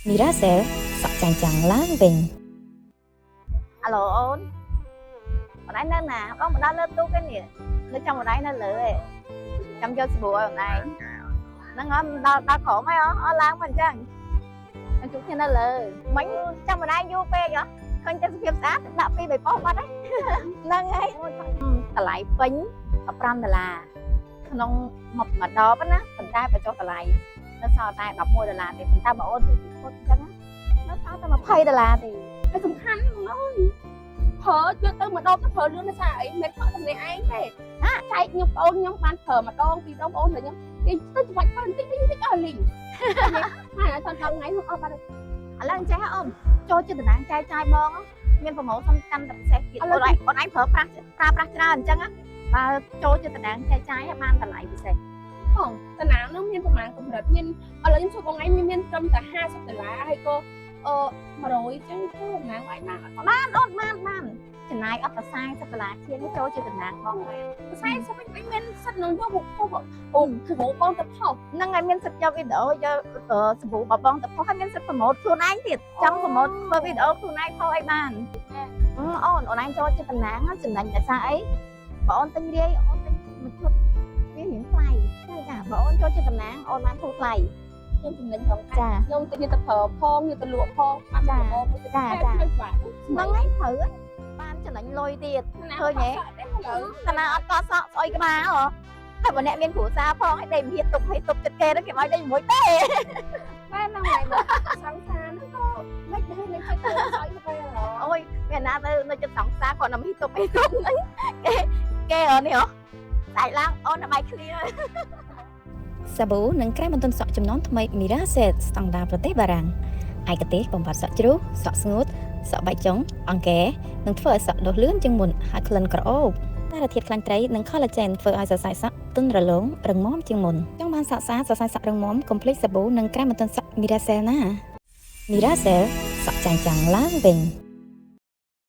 Miracell សក់ចាញ់ចាំងឡើងវិញ។ អាឡូអូនអូនឯងនៅណាបងមកដល់លើទូកឯនេះនៅចាំអូនឯងនៅលើឯងចាំយកសាប៊ូឲ្យអូនឯងហ្នឹងហើយដល់ដល់ក្រោមហើយអស់ឡើងមកអញ្ចឹងខ្ញុំជួបគ្នានៅលើមិញចាំអូនឯងយូរពេកហ៎ឃើញតែសភាពស្អាតដាក់ពីរបីប៉ុស្បាត់ហើយហ្នឹងហើយតម្លៃពេញ15ដុល្លារក្នុងមួយមួយដបណាប៉ុន្តែបញ្ចុះតម្លៃនៅសល់តែ11ដុល្លារទេប៉ុន្តែបើអូនទៅពីពុតអញ្ចឹងនៅសល់តែ20ដុល្លារទេ។ ហើយសំខាន់ហ្មងអើយប្រើយកទៅម្ដងទៅប្រើលឿនដោយសារអីមិនខកតែម្នាក់ឯងទេណាចែកខ្ញុំបងអូនខ្ញុំបានប្រើម្ដងពីរដងបងអូនខ្ញុំគេទៅច្បាច់ប្រើបន្តិចតិចតិចអស់លីងហើយអត់ដល់ថ្ងៃនោះអស់បាត់។ ឥឡូវអញ្ចេះអូនចូលជាតំណាងចែកចាយបងមាន promotion កាន់តែពិសេសទៀតអូនឯងអូនឯងប្រើប្រាស់ប្រើប្រាស់ច្រើនអញ្ចឹងបើចូលជាតំណាងចែកចាយឲ្យបានតម្លៃពិសេស។ បងតំណាងនោះមានប្រហែលកម្រិតមានឥឡូវខ្ញុំសួរបងឯងមានត្រឹមតែ50ដុល្លារហើយក៏អឺ100ចឹងចូលតំណាងឯងបានអត់? បានអូនបានបានចំណាយអត់តែ40ដុល្លារជាងចូលជាតំណាងបងបាន 40វិញមានសិទ្ធនឹងយកមកពុកអូគឺបងទៅផុស ហ្នឹងហើយមានសិទ្ធយកវីដេអូយកសាប៊ូបបងទៅផុសហើយមានសិទ្ធ promote ខ្លួនឯងទៀតចង់ promote ធ្វើវីដេអូខ្លួនឯងផុសអីបានអូនអូនឯងចូលជាតំណាងចំណេញដោយសារអីបើអូនទិញរាយអូនទិញមួយឈុតវារៀងថ្លៃចាបើអូនចូលជាតំណាងអូនបានធូរថ្លៃ។ ខ្ញុំចំណេញផង ចា ខ្ញុំទៅយកទៅប្រើផងយកទៅលក់ផងបានប្រមូលមួយទៅ ចាចា ទៅបាក់ ហ្នឹងហើយត្រូវហើយបានចំណេញលុយទៀត ឃើញទេ? ទេឥឡូវ តាណាអត់កក់សក់ស្អុយក្បាលហ៎ហើយបើអ្នកមានគ្រួសារផងឲ្យដេកមៀតទុកឲ្យទុកចិត្តគេហ្នឹងគេមិនឲ្យដេកជាមួយទេ។ បែរហ្នឹងហើយបើសង្សារហ្នឹងក៏មិនដែរនឹងចិត្តទៅស្អុយក្បាលហ៎? អូយមានណាទៅនៅចិត្តសង្សារគាត់តែមៀតទុកអីទុកហ្នឹងគេគេអត់នេះហ៎ស្អែកឡើងអូនតែបាយឃ្លៀ។ សាប៊ូនិងក្រែមបន្ទន់សក់ចំនួនថ្មី Miracell ស្តង់ដារប្រទេសបារាំងឯកទេសបំបត្តិសក់ជ្រុះសក់ស្ងួតសក់បែកចុងអង្គែនិងធ្វើឲ្យសក់ដុះលឿនជាងមុនហើយក្លិនក្រអូបសារធាតុខ្លាញ់ត្រីនិង collagen ធ្វើឲ្យសរសៃសក់ទន់រលោងរឹងមាំជាងមុនចង់បានសក់ស្អាតសរសៃសក់រឹងមាំកុំភ្លេចសាប៊ូនិងក្រែមបន្ទន់សក់ Miracell ណា Miracell សក់ចាញ់ចាំងឡើងវិញ។